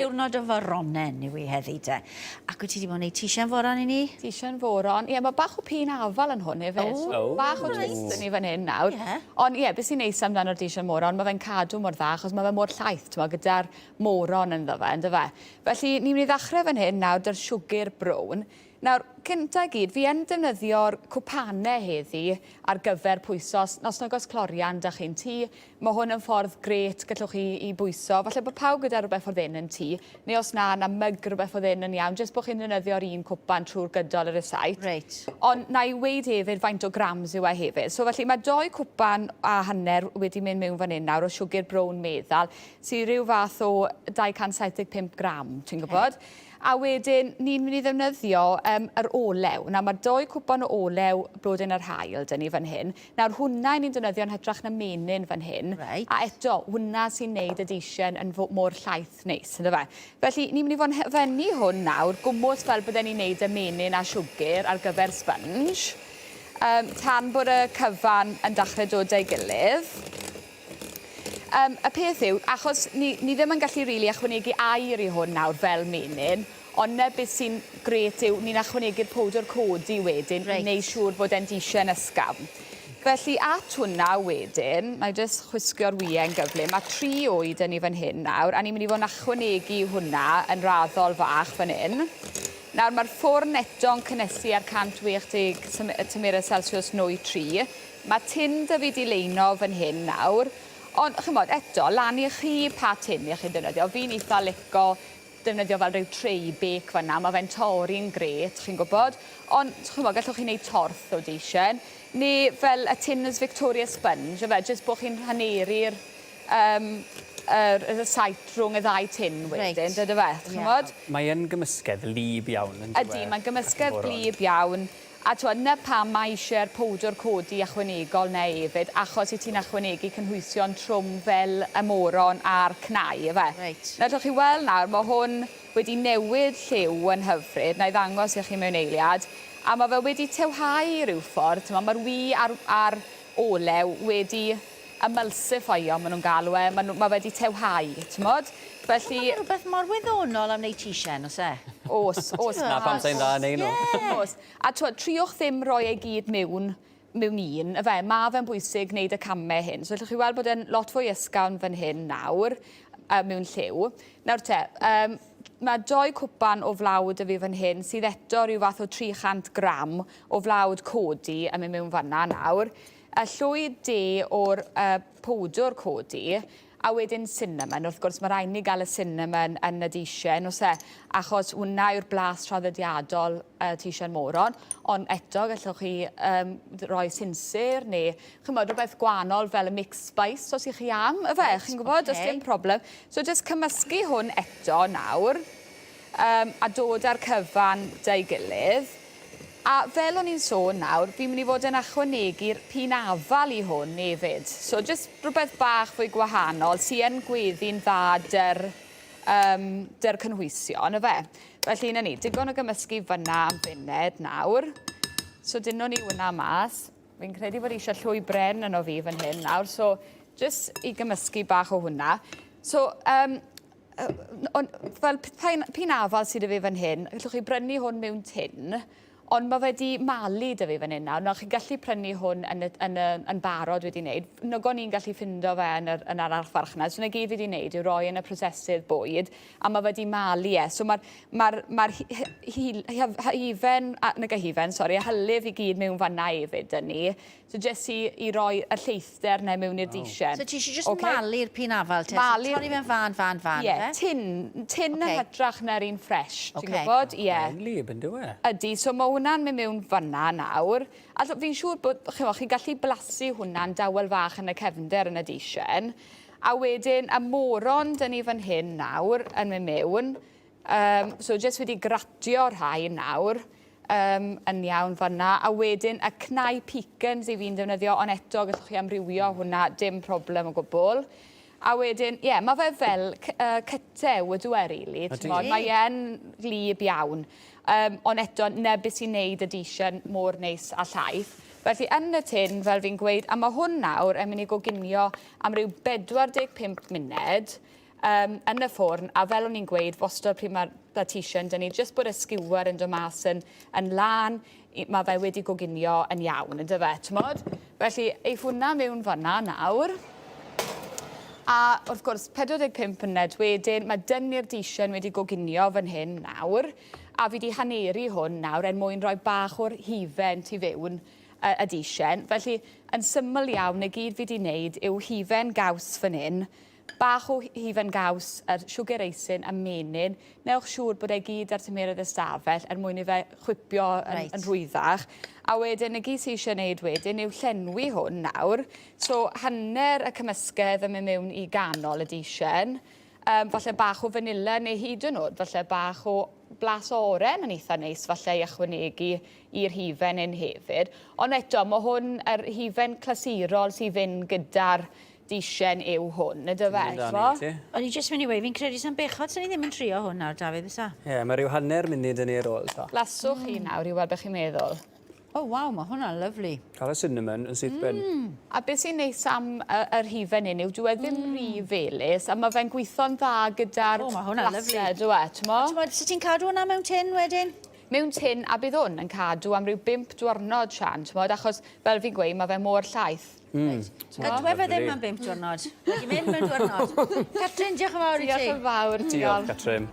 Diwrnod y foronen yw hi heddi te. Ac wyt ti 'di bod yn neud tisian foron i ni? Tisian foron. Ie, mae bach o pîn afal yn hwn hefyd. O! So bach o twist yn ni fan hyn nawr. Ie. Ond ie, beth sy'n neis amdano'r disian moron, mae fe'n cadw mor dda, achos mae fe mor llaith, t'mo', gyda'r moron ynddo fe, yndyfe? Felly, ni'n mynd i ddechrau fan hyn nawr 'da'r siwgr brown. Nawr, cynta i gyd, fi yn defnyddio'r cwpane heddi ar gyfer pwyso. Os, os nag oes clorian 'da chi'n tŷ, mae hwn yn ffordd grêt gallwch chi i bwyso. Falle bod pawb gyda rhywbeth ffordd hyn yn tŷ, neu os na, na myg rhywbeth ffordd hyn yn iawn, jyst bod chi'n defnyddio'r un cwpan trwy'r gydol y rysáit. Reit. Ond na i weud hefyd faint o grams yw e hefyd. So felly mae dou cwpan a hanner wedi mynd mewn fan hyn nawr o siwgr brown meddal, sy'n rhyw fath o 275 gram, ti'n gwybod? A wedyn ni'n mynd i ddefnyddio um, yr olew. Nawr mae dou cwpan o olew blodyn yr haul dyn ni fan hyn. Nawr hwnna ni'n defnyddio yn hytrach na menyn fan hyn. Right. A eto, hwnna sy'n neud y deisen yn mor llaith neis, ynddo fe? Felly ni'n mynd i fod yn hefennu hwn nawr, gwmws fel bydden ni'n neud y menyn a siwgr ar gyfer sponge. Um, tan bod y cyfan yn dechrau dod â'i gilydd. Yym, y peth yw, achos ni, ni ddim yn gallu rili ychwanegu air i hwn nawr fel menyn, ond 'na beth sy'n grêt yw ni'n ychwanegu'r powdwr codi wedyn... Reit. ...i wneud siŵr bod e'n disiau'n ysgafn. Felly at hwnna wedyn, wna i jyst chwisgio'r wien gyflym, ma' tri wy 'da ni fan hyn nawr, a ni'n mynd i fod yn ychwanegu hwnna yn raddol fach fan hyn. Nawr ma'r ffwrn eto'n cynhesu ar 160 tymheredd celsiws nwy 3. Mae tin 'da fi 'di leino fan hyn nawr, ond chimod, eto, lan i chi pa tin 'ych chi'n defnyddio. Fi'n itha lico defnyddio fel rhyw tray bake fan'na, ma' fe'n torri'n grêt, chi'n gwybod. Ond chimod, gallwch chi wneud torth o deisen, neu fel y tins Victoria Sponge, ife, jyst bo' chi'n rhaneru'r yym yr y site rhwng y ddau tin wedyn, Reit. dydyfe, chimod. Mae yn gymysgedd wlyb iawn, yndyw e? Ydi, mae'n gymysgedd gwlyb iawn. A t'wod, 'na pam mae eisiau'r powdwr codi ychwanegol 'na efyd, achos 'yt ti'n ychwanegu cynhwysion trwm fel y moron a'r cnau, ife? Reit. Nawr, allwch chi weld nawr, ma' hwn wedi newid lliw yn hyfryd, 'na i ddangos i chi mewn eiliad, a ma' fe wedi tewhau ryw ffordd, t'mod, ma'r wy a'r a'r olew wedi emulsifio, ma' nhw'n galw e, ma' nhw, ma' fe 'di tewhau, t'mod? Felly... Ond ma' 'na rwbeth mor wyddonol am neud teisen, o's e? O's, o's. 'Na pam sai'n dda yn neud nhw. Ie! O's. A t'mod, triwch ddim roi e gyd miwn, mewn un, yfe? Ma' fe'n bwysig neud y came hyn. So allwch chi weld bod e'n lot fwy ysgafn fan hyn nawr, yy mewn lliw. Nawr te, yym, ma' dou cwpan o flawd 'da fi fan hyn, sydd eto ryw fath o 300 gram o flawd codi yn mynd mewn fan'na nawr. Y llwy de o'r yy powdwr codi, a wedyn cinnamon, wrth gwrs ma' raid ni gael y cinnamon yn y dishyn o's e? Achos hwnna yw'r blas traddodiadol y teisen moron, ond eto gallwch chi yym roi sinsir neu chimod rhywbeth gwahanol fel y mixed spice os 'y chi am, yfe? Chi'n gwybod, does dim problem. So jyst cymysgu hwn eto nawr yym a dod â'r cyfan 'da'i gilydd. A fel o'n i'n sôn nawr, fi'n mynd i fod yn ychwanegu'r pîn afal i hwn efyd. So jyst rhywbeth bach fwy gwahanol sy yn gweddu'n dda 'dy'r yym 'dy'r cynhwysion, yfe? Felly 'na ni, digon o gymysgu fan'na am funed nawr. So dynnon ni hwnna mas. Fi'n credu bod eisiau llwy bren yno fi fan hyn nawr, so jyst i gymysgu bach o hwnna. So yym Ond fel pin afal sydd 'da fi fan hyn, gallwch chi brynu hwn mewn tin, ond mae fe 'di malu 'da fi fan hyn nawr. Nawr chi'n gallu prynu hwn yn y, yn y, yn barod wedi wneud. Nag o'n i'n gallu ffindo fe yn yr, yn yr archfarchnad. So 'na gyd fi 'di wneud yw roi yn y prosesydd bwyd, a mae fe 'di malu e. So mae'r mae'r mae'r hufen, nag y hufen, sori, y hylif i gyd mewn fan'na hefyd 'da ni. So jyst i i roi y lleithder 'na mewn i'r deisen. So ti isie jyst malu'r pin afal te? Malu... So torri fe'n fân, fân, fân ife? Ie, tin, tin yn hytrach na'r un ffresh, ti'n gwybod? Ie. Mae'n wlyb yndyw e? Ydy, so ma' hwnna'n mynd mewn fan'na nawr. A fi'n siŵr bod, chimod, chi'n gallu blasu hwnna'n dawel fach yn y cefndir yn y deisen. A wedyn y moron 'da ni fan hyn nawr yn mynd mewn. Yym, so jyst wedi gratio rhai nawr. Yym, yn iawn fan'na. A wedyn y cnau pecans i fi'n defnyddio, ond eto gallwch chi amrywio hwnna, dim problem o gwbl. A wedyn, ie, ma' fe fel cytew ydyw e rili, t'mod, mae e'n wlyb iawn. Yym, ond eto, 'na be' sy'n neud y dishyn mor neis a llaith. Felly yn y tin, fel fi'n gweud, a ma' hwn nawr yn mynd i goginio am ryw 45 munud. um, yn y ffwrn, a fel o'n i'n gweud, wastad pryd mae'r dietitian, dyn ni jyst bod y skewer yn dod mas yn, yn lân, mae fe wedi goginio yn iawn, yn dyfe, t'mod? Felly, eiff hwnna mewn fanna nawr. A wrth gwrs, 45 munud wedyn, mae dynnu'r dishyn wedi goginio fan hyn nawr, a fi 'di haneru hwn nawr er mwyn rhoi bach o'r hufen tu fewn y, y dishyn. Felly, yn syml iawn, y gyd fi 'di wneud yw hufen gaws fan hyn, bach o hufen gaws, yr siwgr eisin a menyn. Newch siŵr bod e gyd ar tymeredd y stafell er mwyn i fe chwipio yn, Reit. yn rhwyddach. A wedyn, y gyd sy eisiau wneud wedyn yw llenwi hwn nawr. So, hanner y cymysgedd yn mynd mewn i ganol y dishyn. Um, falle bach o fanila neu hyd yn oed, falle bach o blas o oren yn eitha neis falle i ychwanegu i'r hufen hyn hefyd. Ond eto, mae hwn yr hufen clasurol sy'n fynd gyda'r dishyn yw hwn, ydy fe? O'n i jyst mynd i weud, fi'n credu sa'n bechod sy'n ni ddim yn trio hwn nawr, Dafydd, fysa? Ie, yeah, mae rhyw hanner munud yn ei ar ôl. So. Laswch chi nawr i weld beth chi'n meddwl. O, waw, mae hwnna'n lyfli. Cael y cinnamon yn syth bin. Mm. A beth sy'n neis am y, yr hufen hyn yw dyw e ddim mm. rhy felys a mae fe'n gweithio'n dda gyda'r oh, mae hwnna'n lyfli. Dyw e, t'mo? T'mod, sut ti'n cadw hwnna mewn tin wedyn? Mewn tin, a bydd hwn yn cadw am ryw bump diwrnod, Sian, t'mod, achos fel fi'n gweud, mae fe mor llaith. Mm. Gadw fe ddim am bump diwrnod. Wedi mynd mewn diwrnod. Catrin, diolch yn fawr i ti. Diolch yn fawr. Diolch, Catrin.